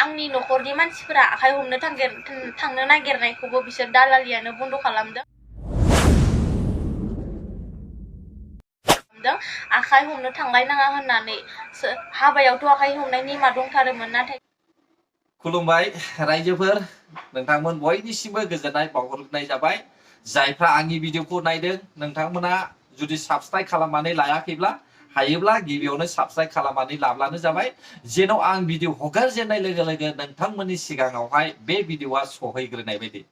आंनि न'खरनि मानसिफोरा आखाइ हमनो थांनो नागिरनायखौबो बिसोर दालालियानो बन्द खालामदों। आखाइ हमनो थांलायनाङा होननानै हाबायावथ' आखाइ हमनाय नेमा दंथारोमोन, नाथाय खुलुमबाय रायजोफोर, नोंथांमोन बयनिसिमबो गोजोननाय बावहरनाय जाबाय। जायफ्रा आंनि भिडिअखौ नायदों नोंथांमोना जुदि साबस्क्राइब खालामनानै लायाखैब्ला हायोब्ला गिबियावनो साबस्क्राइब खालामनानै लाब्लानो जाबाय, जेन' आं भिडिअ हगारजेननाय लोगो लोगो नोंथांमोननि सिगाङावहाय बे भिडिअआ सहैग्रोनाय बायदि।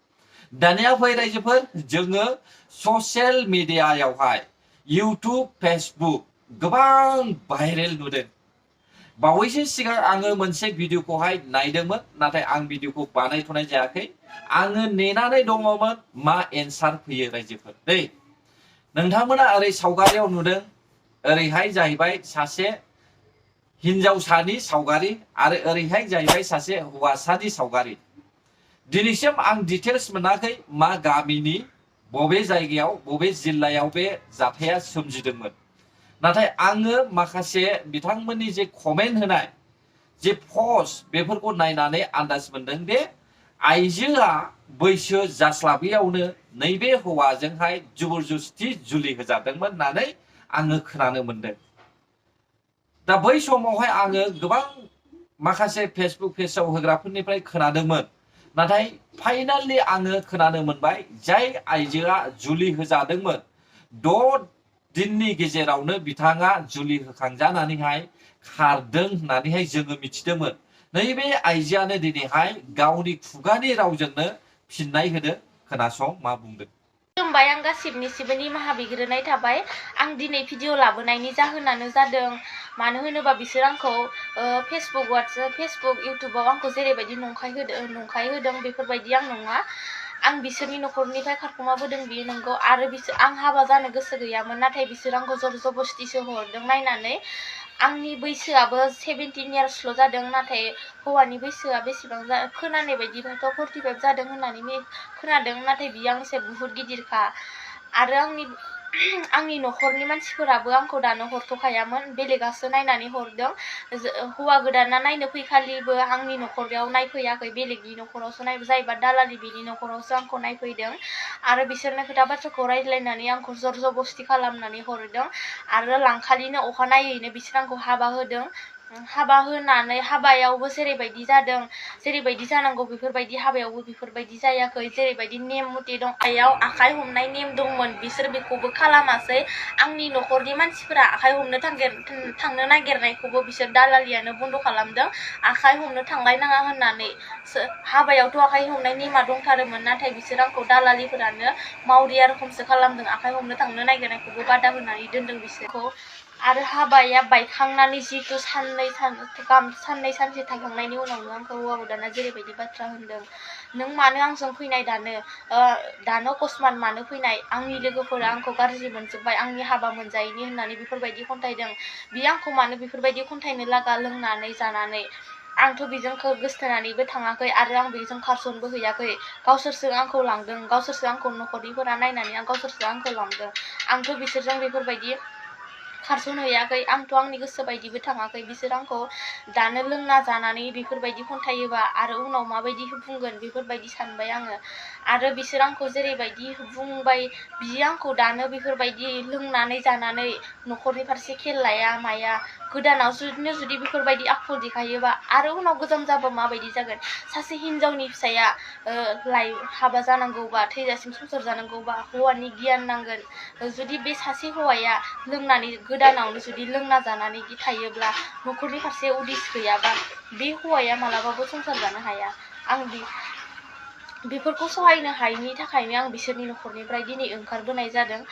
दानिया फै रायजोफोर, जोङो ससियेल मिडियायावहाय इउटुब फेसबुक गोबां भाइरेल नुदों। बावैसो सिगां आङो मोनसे भिडिअखौहाय नायदोंमोन, नाथाय आं भिडिअखौ बानायथ'नाय जायाखै। आङो नेनानै दङमोन मा एन्सार फैयो रायजोफोर। दै नोंथांमोना ओरै सावगारियाव नुदों, ओरैहाय जाहैबाय सासे हिनजावसानि सावगारि आरो ओरैहाय जाहैबाय सासे हौवासानि सावगारि। दिनैसिम आं डिटेल्स मोनाखै मा गामिनि बबे जायगायाव बबे जिल्लायाव बे जाथाया सोमजिदोंमोन। नाथाय आङो माखासे बिथांमोननि जे कमेन्ट होनाय जे पस्ट बेफोरखौ नायनानै आन्दाज मोनदों दे आइजोआ बैसो जास्लाबैयावनो नैबे हौवाजोंहाय जबरदस्ति जुलि होजादोंमोन होननानै आङो खोनानो मोनदों। दा बै समावहाय आङो गोबां माखासे फेसबुक पेजाव होग्राफोरनिफ्राय खोनादोंमोन, नाथाय फाइनालि आङो खोनानो मोनबाय जाय आइजोआ जुलि होजादोंमोन 6 दिननि गेजेरावनो बिथाङा जुलि होखांजानानैहाय खारदों होननानैहाय जोङो मिथिदोंमोन। नैबे आइजोआनो दिनैहाय गावनि खुगानि रावजोंनो फिननाय होदों। खोनासं मा बुंदों। खुलुमबाय, आं गासिबनिसिबो निमाहा बिग्रोनाय थाबाय। आं दिनै भिडिअ लाबोनायनि जाहोनानो जादों, मानो होनोबा बिसोर आंखौ फेसबुक इउटुबाव आंखौ जेरैबायदि नंखाय होदों बेफोरबायदि आं नङा। आं बिसोरनि न'खरनिफ्राय खारखुमाबोदों, बियो नंगौ। आरो आं हाबा जानो गोसो गैयामोन, नाथाय बिसोर आंखौ जबरदस्तिसो हरदों नायनानै। आंनि बैसोआबो 17 इयार्सल' जादों, नाथाय हौवानि बैसोआ बेसेबां खोनानाय बायदिबाथ' 45 जादों होननानै खोनादों, नाथाय बियो आंनिसाय बुहुत गिदिरखा। आरो आंनि न'खरनि मानसिफोराबो आंखौ दानो हरथ'खायामोन, बेलेगासो नायनानै हरदों। हौवा गोदाना नायनो फैखालिबो आंनि न'खराव नायफैयाखै, बेलेगनि न'खरावसो जायबा दालालि बिनि न'खरावसो आंखौ नायफैदों। आरो बिसोरनो खोथा बाथ्राखौ रायज्लायनानै आंखौ जबरदस्ति खालामनानै हरदों। आरो लांखालिनो अखानायैनो बिसोर आंखौ हाबा होदों। हाबा होनानै हाबायावबो जेरैबायदि जादों, जेरैबायदि जानांगौ बेफोरबायदि हाबायावबो बेफोरबायदि जायाखै। जेरैबायदि नेम मथे दं, आखाइ हमनाय नेम दंमोन, बिसोर बेखौबो खालामासै। आंनि न'खरनि मानसिफोरा आखाइ हमनो थांनो नागिरनायखौबो बिसोर दालालियानो बन्द खालामदों। आखाइ हमनो थांलायनाङा होननानै हाबायावथ' आखाइ हमनाय नेमा दंथारोमोन, नाथाय बिसोर आंखौ दालालिफोरानो मावरिया रोखोमसो खालामदों। आखाइ हमनो थांनो नागिरनायखौबो बादा होनानै दोनदों बिसोरखौ। आरो हाबाया बायखांनानै जिहेतु साननै सानसे थांखांनायनि उनावनो आंखौ हौवा गोदाना जेरैबायदि बाथ्रा होनदों, नों मानो आंजों फैनाय दानो अकस्मात मानो फैनाय, आंनि लोगोफोरा आंखौ गाज्रि मोनजोब्बाय, आंनि हाबा मोनजायैनि होननानै बेफोरबायदि खन्थाइदों। बियो आंखौ मानो बेफोरबायदि खन्थाइनो लागा लोंनानै जानानै। आंथ' बेजों गोसथोनानैबो थाङाखै आरो आं बेजों खारसनबो हैयाखै। गावसोरसो आंखौ लांदों, गावसोरसो आंखौ न'खरनिफोरा नायनानै गावसोरसो आंखौ लांदों। आंथ' बिसोरजों बेफोरबायदि खारसनहैयाखै, आंथ' आंनि गोसो बायदिबो थाङाखै। बिसोर आंखौ दानो लोंना जानानै बेफोरबायदि खन्थायोबा आरो उनाव माबायदि बुंगोन बेफोरबायदि सानबाय आङो। आरो बिसोर आंखौ जेरैबायदि बुंबाय, बियो आंखौ दानो बेफोरबायदि लोंनानै जानानै न'खरनि फारसे खेल लाया माया। गोदानाव जुदि बेफोरबायदि आखु देखायोबा आरो उनाव गोजाम जाबा माबायदि जागोन। सासे हिनजावनि फिसाया हाबा जानांगौबा, थैजासिम संसार जानांगौबा हौवानि गियान नांगोन। जुदि बे सासे हौवाया लोंनानै गोदानावनो जुदि लोंना जानानै थायोब्ला, न'खरनि फारसे उदिस गैयाबा, बे हौवाया मालाबाबो संसार जानो हाया। आं बेफोरखौ सहायनो हायैनि थाखायनो आं बिसोरनि न'खरनिफ्राय दिनै ओंखारबोनाय जादों।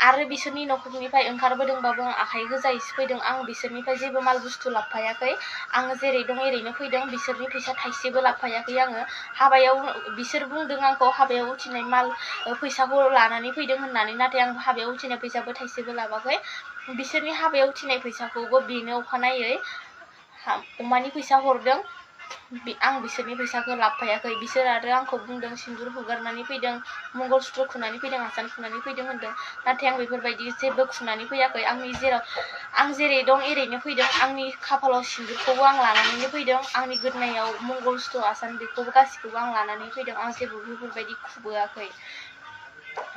आरो बिसोरनि न'खरनिफ्राय ओंखारबोदोंबाबो आं आखाइ गोजायैसो फैदों। आं बिसोरनिफ्राय जेबो माल बुस्थु लाबोफायाखै। आङो जेरै दं एरैनो फैदों, बिसोरनि फैसा थाइसेबो लाबोफायाखै आङो। हाबायाव बिसोर बुंदों आंखौ हाबायाव उथिनाय फैसाखौ लानानै फैदों होननानै, नाथाय आं हाबायाव उथिनाय फैसाबो थाइसेबो लाबाखै। बिसोरनि हाबायाव उथिनाय फैसाखौबो बेनो अखानायै अमानि फैसा हरदों। आं बिसोरनि फैसाखौ लाबोफायाखै बिसोर आरो आंखौ बुंदों सिन्दुर हुगारनानै फैदों मंगलसूत्र खुनानै फैदों आसान खुनानै फैदों होनदों नाथाय आं बेफोरबायदि जेबो खुनानै फैयाखै आं जेरै दं एरैनो फैदों आंनि खाफालाव सिन्दुरखौबो आं लानानैनो फैदों आंनि गोदोनायाव मंगलसूत्र आसान बेखौबो गासिखौबो आं लानानै फैदों आं जेबो बेफोरबायदि खुबोआखै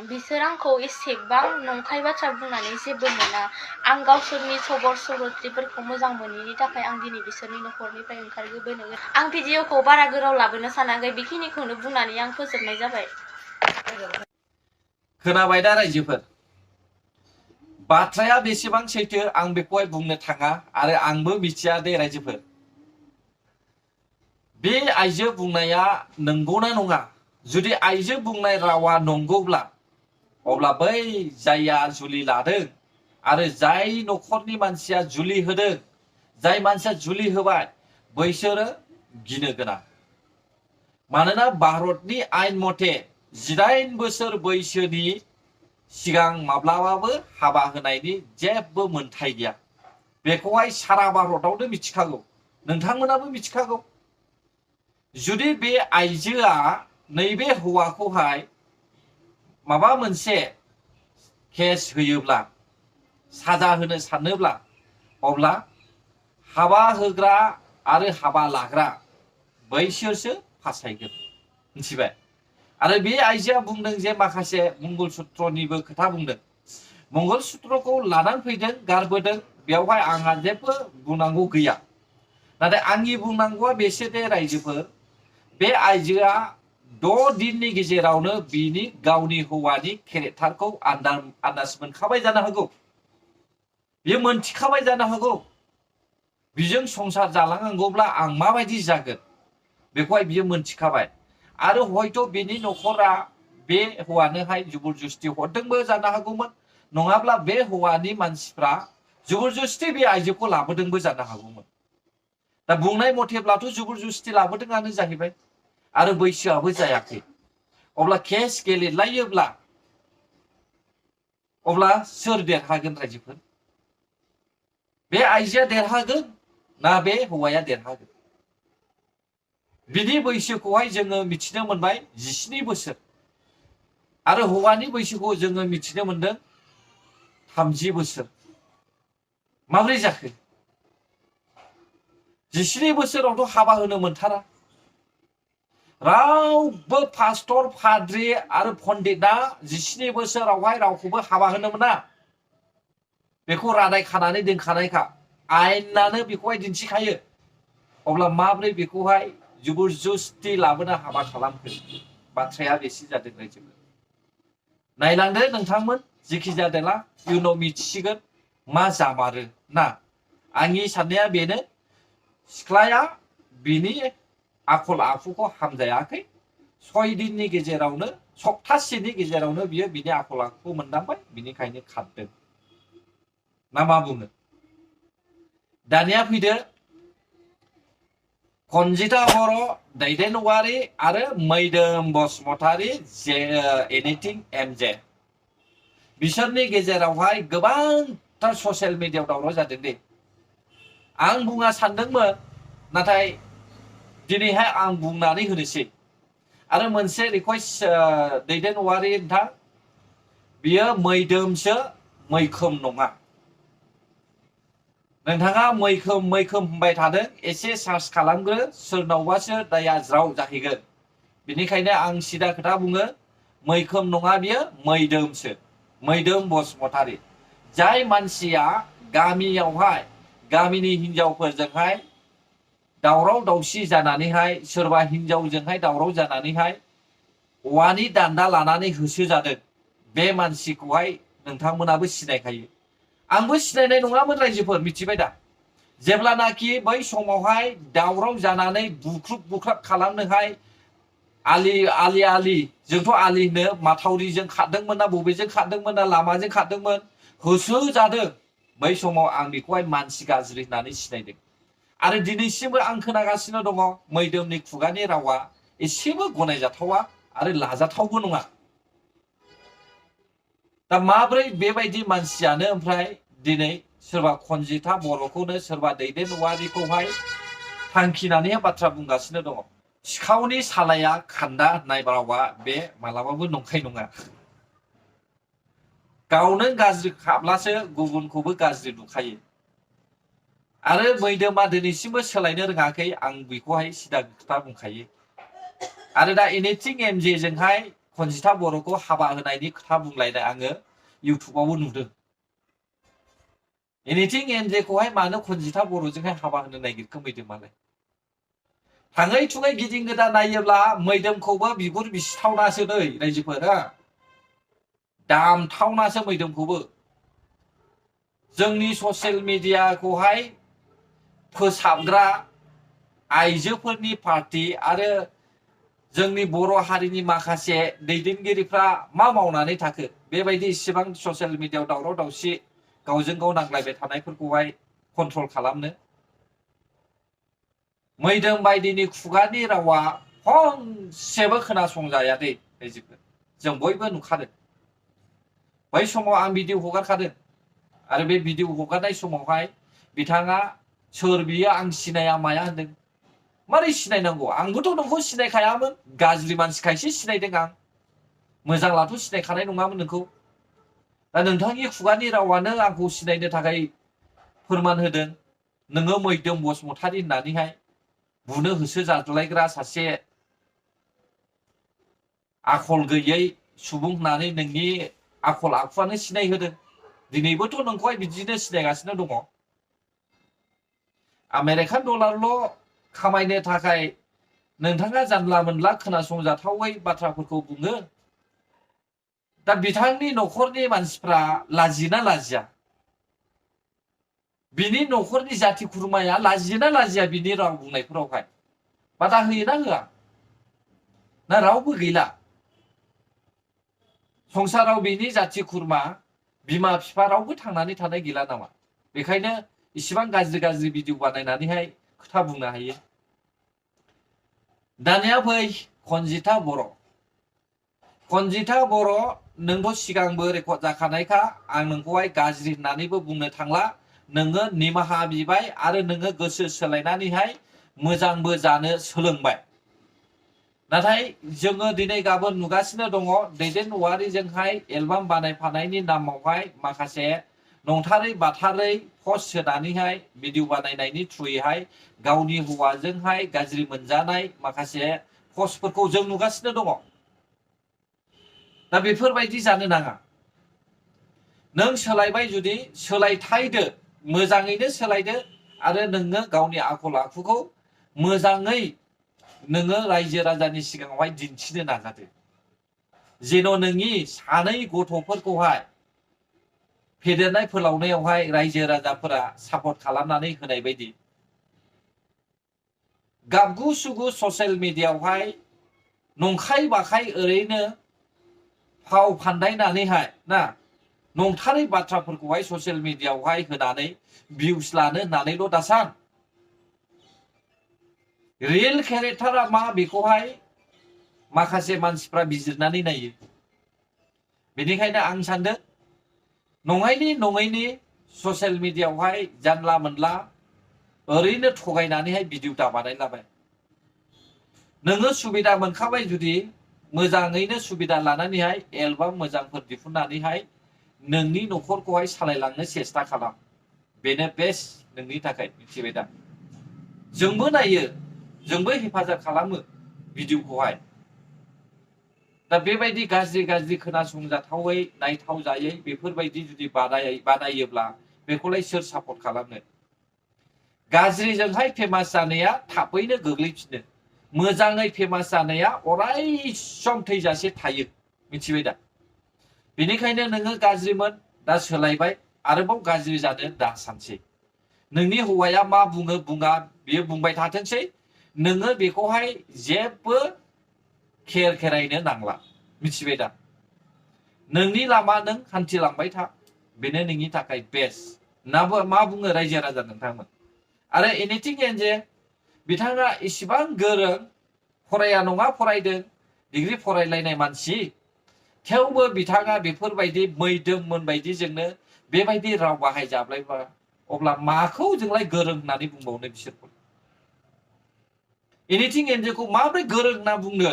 बिसोर आंखौ एसेबां नंखाय बाथ्रा बुंनानै जेबो मोना आं गावसोरनि सबर सल'त्रिफोरखौ मोजां मोनैनि थाखाय आं दिनै बिसोरनि न'खरनिफ्राय ओंखारबोनो आं भिडिअखौ बारा गोलाव लाबोनो सानाखै बेखिनिखौनो बुंनानै आं फोजोबनाय जाबाय खोनाबाय दा रायजोफोर बाथ्राया बेसेबां सैथो आं बेखौहाय बुंनो थाङा आरो आंबो मिथिया दे रायजोफोर बे आइजो बुंनाया नंगौना नङा जुदि आइजो बुंनाय रावा नंगौब्ला अब्ला बै जायया जुलि लादों आरो जाय न'खरनि मानसिया जुलि होदों जाय मानसिया जुलि होबाय बैसोरो गिनो गोनां मानोना भारतनि आयेन मथे 18 बोसोर बैसोनि सिगां माब्लाबाबो हाबा होनायनि जेबो मोन्थाय गैया बेखौहाय सारा भारतआवनो मिथिखागौ नोंथांमोनाबो मिथिखागौ जुदि बे आइजोआ नैबे हौवाखौहाय माबा मोनसे केस होयोब्ला साजा होनो सानोब्ला अब्ला हाबा होग्रा आरो हाबा लाग्रा बैसोरसो फासायगोन मिथिबाय आरो बे आइजोआ बुंदों जे माखासे मंगलसूत्रनिबो खोथा बुंदों मंगलसूत्रखौ लानानै फैदों गारबोदों बेवहाय आंहा जेबो बुंनांगौ गैया नाथाय आंनि बुंनांगौआ बेसो दे रायजोफोर बे आइजोआ 6 दिननि गेजेरावनो बिनि गावनि हौवानि केरेक्टारखौ आन्दाज मोनखाबाय जानो हागौ बियो मोनथिखाबाय जानो हागौ बिजों संसार जालांनांगौब्ला आं माबायदि जागोन बेखौहाय बियो मोनथिखाबाय आरो हयथ' बिनि न'खरा बे हौवानोहाय जबरदस्ति हरदोंबो जानो हागौमोन नङाब्ला बे हौवानि मानसिफ्रा जबरदस्ति बे आइजोखौ लाबोदोंबो जानो हागौमोन दा बुंनाय मथेब्लाथ' जबरदस्ति लाबोदोंआनो जाहैबाय आरो बैसोआबो जायाखै अब्ला केस गेलेलायोब्ला अब्ला सोर देरहागोन रायजोफोर बे आइजोआ देरहागोन ना बे हौवाया देरहागोन बिनि बैसोखौहाय जोङो मिथिनो मोनबाय 17 बोसोर आरो हौवानि बैसोखौ जोङो मिथिनो मोनदों 30 बोसोर माब्रै जाखो 17 बोसोरावथ' हाबा होनो मोनथारा रावबो पास्टर पाद्रि आरो पण्डितआ 17 बोसोरावहाय रावखौबो हाबा होनो मोना बेखौ रादाय खानानै दोनखानायखा आयेनानो बेखौहाय दिन्थिखायो अब्ला माब्रै बेखौहाय जबरदस्ति लाबोना हाबा खालामखो बाथ्राया बेसे जादों रायजोफोर नायलांदो नोंथांमोन जेखि जादोंला इयुनाव मिथिसिगोन मा जामारो ना आंनि साननाया बेनो सिख्लाया बिनि आखल आखुखौ हामजायाखै 6 दिननि गेजेरावनो सप्तासेनि गेजेरावनो बियो बिनि आखल आखुखौ मोनदांबाय बिनिखायनो खारदों ना मा बुङो दानिया फैदो कनजिता बर' दैदेन औवारि आरो मैदोम बसुमतारी एनिथिं एमजे बिसोरनि गेजेरावहाय गोबांथार ससियेल मिडियायाव दावराव जादों दे आं बुङा सानदोंमोन नाथाय दिनैहाय आं बुंनानै होनोसै आरो मोनसे रिक्वेस्ट दैदेन औवारि नोंथां बियो मैदोमसो मैखोम नङा नोंथाङा मैखोम होनबाय थादों एसे सार्च खालामग्रो सोरनावबासो दाया ज्राव जाहैगोन बेनिखायनो आं सिदा खोथा बुङो मैखोम नङा बियो मैदोमसो मैदोम बसुमतारी जाय मानसिया गामियावहाय गामिनि हिनजावफोरजोंहाय दावराव दावसि जानानैहाय सोरबा हिनजावजोंहाय दावराव जानानैहाय औवानि दान्दा लानानै होसोजादों बे मानसिखौहाय नोंथांमोनाबो सिनायखायो आंबो सिनायनाय नङामोन रायजोफोर मिथिबाय दा जेब्लानाखि बै समावहाय दावराव जानानै बुख्रुब खालामनोहाय आलि जोंथ' आलि होनो माथावरिजों खारदोंमोन ना बबेजों खारदोंमोन ना लामाजों खारदोंमोन होसोजादों बै समाव आं बेखौहाय मानसि गाज्रि होननानै सिनायदों आरो दिनैसिमबो आं खोनागासिनो दङ मैदोमनि खुगानि रावा एसेबो गनायजाथावा आरो लाजाथावबो नङा दा माब्रै बेबायदि मानसियानो ओमफ्राय दिनै सोरबा कनजिता बर'खौनो सोरबा दैदेन औवारिखौहाय थांखिनानै बाथ्रा बुंगासिनो दङ सिखावनि सालाया खान्दा होननाय रावा बे मालाबाबो नंखाय नङा गावनो गाज्रि खाब्लासो गुबुनखौबो गाज्रि नुखायो आरो मैदोमा दिनैसिमबो सोलायनो रोङाखै आं बेखौहाय सिदा खोथा बुंखायो आरो दा एनिथिं एमजे जोंहाय खनजिथा बर'खौ हाबा होनायनि खोथा बुंलायनाय आङो इउटुबावबो नुदों एनिथिं एमजे खौहाय मानो खनजिथा बर'जोंहाय हाबा होनो नागिरखो मैदोमालाय थाङै थुङै गिदिं गोदा नायोब्ला मैदोमखौबो बिगुर बिसिथावनासो नै रायजोफोरा दामथावनासो मैदोमखौबो जोंनि ससियेल मिडियाखौहाय फोसाबग्रा आइजोफोरनि पार्टी आरो जोंनि बर' हारिनि माखासे दैदेनगिरिफ्रा मा मावनानै थाखो बेबायदि इसेबां ससियेल मिडियायाव दावराव दावसि गावजों गाव नांलायबाय थानायफोरखौहाय कन्ट्रल खालामनो मैदोम बायदिनि खुगानि रावा फंसेबो खोनासंजाया दे जों बयबो नुखादों बै समाव आं भिडिअ हगारखादों आरो बे भिडिअ हगारनाय समावहाय बिथाङा सोर बियो आं सिनाया माया होनदों मारै सिनायनांगौ आंबोथ' नोंखौ सिनायखायामोन गाज्रि मानसिखायसो सिनायदों आं मोजांलाथ' सिनायखानाय नङामोन नोंखौ दा नोंथांनि खुगानि रावानो आंखौ सिनायनो थाखाय फोरमान होदों नोङो मैदोम बसुमतारी होननानैहाय बुनो होसो जाज्लायग्रा सासे आखल गैयै सुबुं होननानै नोंनि आखल आखुआनो सिनायहोदों दिनैबोथ' नोंखौहाय बिदिनो सिनायगासिनो दङ आमेरिकान डलारल' खामायनो थाखाय नोंथाङा जानला मोनला खोनासंजाथावै बाथ्राफोरखौ बुङो दा बिथांनि न'खरनि मानसिफ्रा लाजियोना लाजिया बिनि न'खरनि जाथि खुरमाया लाजियोना लाजिया बिनि राव बुंनायफोरावहाय बादा होयोना होआ ना रावबो गैला संसाराव बिनि जाथि खुरमा बिमा बिफा रावबो थांनानै थानाय गैला नामा बेखायनो इसिबां गाज्रि गाज्रि भिडिअ बानायनानैहाय खोथा बुंनो हायो दानिया फै खनजिथा बर' नोंथ' सिगांबो रेकर्ड जाखानायखा आं नोंखौहाय गाज्रि होननानैबो बुंनो थांला नोङो निमाहा बिबाय आरो नोङो गोसो सोलायनानैहाय मोजांबो जानो सोलोंबाय नाथाय जोङो दिनै गाबोन नुगासिनो दङ दैदेन औवारिजोंहाय एलबाम बानायफानायनि नामावहाय माखासे नंथारै बाथारै पस्ट होनानैहाय भिडिअ बानायनायनि थ्रुयैहाय गावनि हौवाजोंहाय गाज्रि मोनजानाय माखासे पस्टफोरखौ जों नुगासिनो दङ दा बेफोरबायदि जानो नाङा नों सोलायबाय जुदि सोलायथायदो मोजाङैनो सोलायदो आरो नोङो गावनि आखल आखुखौ मोजाङै नोङो रायजो राजानि सिगाङावहाय दिन्थिनो नाजादो जेन' नोंनि सानै गथ'फोरखौहाय फेदेरनाय फोलावनायावहाय रायजो राजाफोरा सापर्ट खालामनानै होनाय बायदि गाबगु सुगु ससियेल मिडियायावहाय नंखाय बाखाय ओरैनो फाव फान्दायनानैहाय ना नंथारै बाथ्राफोरखौहाय ससियेल मिडियायावहाय होनानै भिउस लानो होननानैल' दासान रियेल केरेक्टारा मा बेखौहाय माखासे मानसिफ्रा बिजिरनानै नायो बेनिखायनो आं सानदों नङैनि ससियेल मिडियायावहाय जानला मोनला ओरैनो थगायनानैहाय भिडिअ बानायलाबाय नोङो सुबिदा मोनखाबाय जुदि मोजाङैनो सुबिदा लानानैहाय एलबाम मोजांफोर दिहुननानैहाय नोंनि न'खरखौहाय सालायलांनो सेस्था खालाम बेनो बेस्ट नोंनि थाखाय मिथिबाय दा जोंबो नायो जोंबो हेफाजाब खालामो भिडिअखौहाय दा बेबायदि गाज्रि गाज्रि खोनासंजाथावै नायथावजायै बेफोरबायदि जुदि बानायोब्ला बेखौलाय सोर सापर्ट खालामनो गाज्रिजोंहाय फेमास जानाया थाबैनो गोग्लैफिनो मोजाङै फेमास जानाया अराय सम थैजासे थायो मिथिबाय दा बेनिखायनो नोङो गाज्रिमोन दा सोलायबाय आरोबाव गाज्रि जानो दा सानसै नोंनि हौवाया मा बुङो बुङा बियो बुंबाय थाथोंसै नोङो बेखौहाय जेबो खेर खेरायनो नांला मिथिबाय दा नोंनि लामा नों हान्थिलांबाय था बेनो नोंनि थाखाय बेस्ट मा बुङो रायजो राजा नोंथांमोन आरो एनिथिं एनजे बिथाङा इसिबां गोरों फराया नङा फरायदों डिग्री फरायलायनाय मानसि थेवबो बिथाङा बेफोरबायदि मैदोममोन बायदिजोंनो बेबायदि राव बाहायजाब्लायबा अब्ला माखौ जोंलाय गोरों होननानै बुंबावनो बिसोरखौ एनिथिं एनजयखौ माब्रै गोरों होनना बुंनो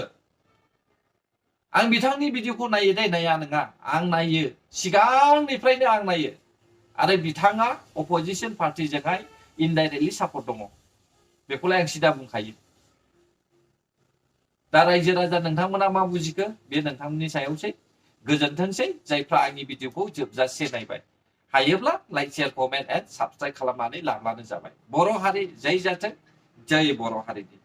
आं बिथांनि भिडिअखौ नायो दे नाया नङा आं नायो सिगांनिफ्रायनो आं नायो आरो बिथाङा अपोजिशन पार्टिजोंहाय इनडाइरेक्टलि सापर्ट दङ बेखौलाय आं सिदा बुंखायो दा रायजो राजा नोंथांमोना मा बुजिखो बे नोंथांमोननि सायावसै गोजोनथोंसै जायफ्रा आंनि भिडिअखौ जोबजासे नायबाय हायोब्ला like share comment and subscribe खालामनानै लाब्लानो जाबाय बर' हारि जय जाथों जय बर' हारिनि